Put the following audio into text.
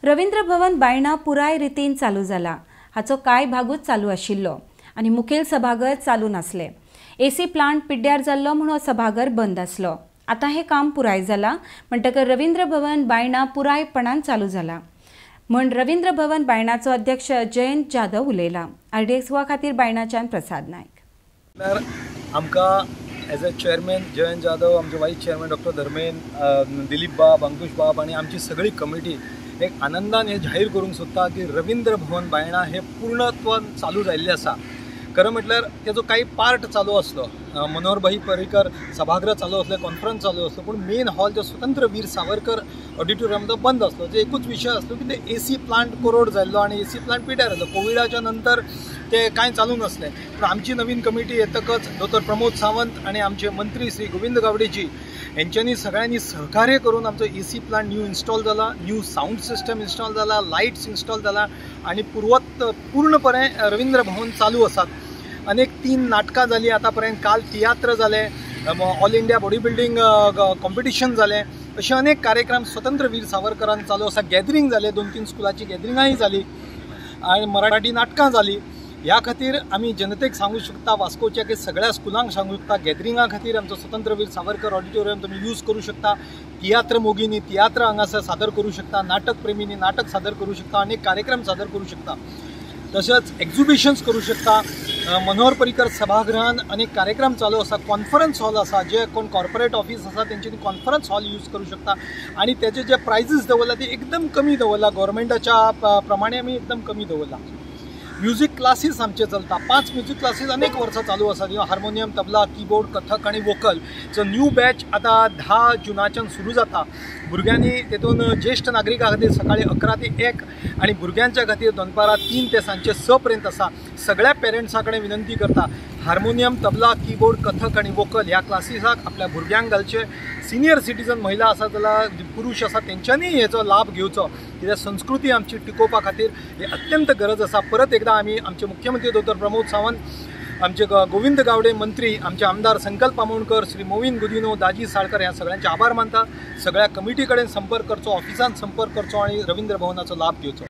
रवींद्र भवन बायणा पुराय रितीन चालू जाला. हाचो कांय भागूच चालू आशिल्लो आनी मुखेल सभाघर चालू नासले. एसी प्लांट पिड्ड्यार जाल्लो म्हूण हो सभाघर बंद आसलो. आतां हें काम पुराय जाला म्हणटकर रवींद्र भवन बायणा पुरायपणान चालू जाला म्हण रवींद्र भवन बायणाचो अध्यक्ष जयंत जाधव उलयला. आरडीएक्स गोवा खातीर बायणाच्यान प्रसाद नायक. आमकां as a chairman Jayant Jadhav, आमचे वायस चेअरमॅन डॉक्टर धर्मेन, दिलीप बाब, अंकुश बाब आनी आमची सगळी कमिटी एक आनंदान हे जाहीर करूंक सोदता की रवींद्र भवन बायणा हे पूर्णत्वान चालू जाल्लें आसा. खरें म्हटल्यार तेजो काही पार्ट चालू आसलो, मनोहर भाई पर्रीकर सभागृह चालू आसलें, कॉन्फरन्स चालू आसलो, पूण मेन हॉल जो स्वतंत्र वीर सावरकर ऑडिटोरियम तो बंद आसलो. जे एकूच विशय आसलो की ते एसी प्लांट कोरोड जाल्लो आनी एसी प्लांट पिड्यार जाल्लो. कोविडाच्या नंतर ते कांय चालू नासलें. पूण आमची नवीन कमिटी येतकच दोतोर प्रमोद सावंत आनी आमचे मंत्री श्री गोविंद गावडेजी हेंच्यांनी सगळ्यांनी सहकार्य करून आमचो एसी प्लांट न्यू इन्स्टॉल जाला, न्यू सावंड सिस्टम इन्स्टॉल जाला, लायट्स इन्स्टॉल जाला आनी पूर्वत पूर्णपणे रवींद्र भवन चालू आसात. अनेक 3 नाटकां जालीं आतां पर्यंत. काल तियात्र जाले, all India body building competition जालें, अशे अनेक कार्यक्रम स्वतंत्र वीर सावरकरान चालू आसा. गॅदरींग जालें, 2-3 स्कुलाची गॅदरिंगांय जाली आनी मराठी नाटकां जाली. ह्या खातीर आमी जनतेक सांगू शकता, वास्कोच्या की सगळ्या स्कुलांक सांगू शकता, गॅदरिंगा खातीर आमचो स्वतंत्र वीर सावरकर ऑडिटोरियम तुमी यूज करूं शकता. तियात्र मोगींनी तियात्र हांगासर सादर करूं शकता, नाटक प्रेमींनी नाटक सादर करूं शकता, अनेक कार्यक्रम सादर करूं शकता, तशेंच एक्झिबिशन्स करूं शकता. मनोहर पर्रीकर सभागृहान अनेक कार्यक्रम चालू आसा. कॉन्फरन्स हॉल आसा, जे कोण कॉर्पोरेट ऑफिस आसा तेंच्यांनी कॉन्फरन्स हॉल यूज करूं शकता आनी तेजे जे प्रायजीस दवरला ते एकदम कमी दवरला, गव्हर्मेंटाच्या प्रमाणे आमी एकदम कमी दवरला. म्युजीक क्लासीस आमचे चलता, 5 म्युजीक क्लासीस अनेक वर्सां चालू आसा. हार्मोनियम, तबला, कीबोर्ड, कथक आनी वोकल. सो न्यू बॅच आतां 10 जुनाच्यान सुरू जाता. भुरग्यांनी तेतून ज्येश्ठ नागरिकां खातीर सकाळी 11 ते 1 आनी भुरग्यांच्या खातीर दनपारां 3 ते सांजचे 6 पर्यंत आसा. सगळ्या पेरंट्सां कडेन विनंती करता, हार्मोनियम, तबला, कीबोर्ड, कथक आनी वोकल ह्या क्लासीसाक आपल्या भुरग्यांक घालचे. सिनियर सिटीजन महिला आसा जाल्यार पुरुष आसा तेंच्यांनी हेचो लाभ घेवचो, कित्याक संस्कृती आमची टिकोवपा खातीर हे अत्यंत गरज आसा. परत एकदा आमी आमचे मुख्यमंत्री दोतोर प्रमोद सावंत, आमचे गोविंद गावडे मंत्री, आमचे आमदार संकल्प आमोणकर, श्री मोविन गुदिनो, दाजी साळकर ह्या सगळ्यांचे आभार मानता. सगळ्या कमिटी कडेन संपर्क करचो, ऑफिसान संपर्क करचो आनी रवींद्र भवनाचो लाभ घेवचो.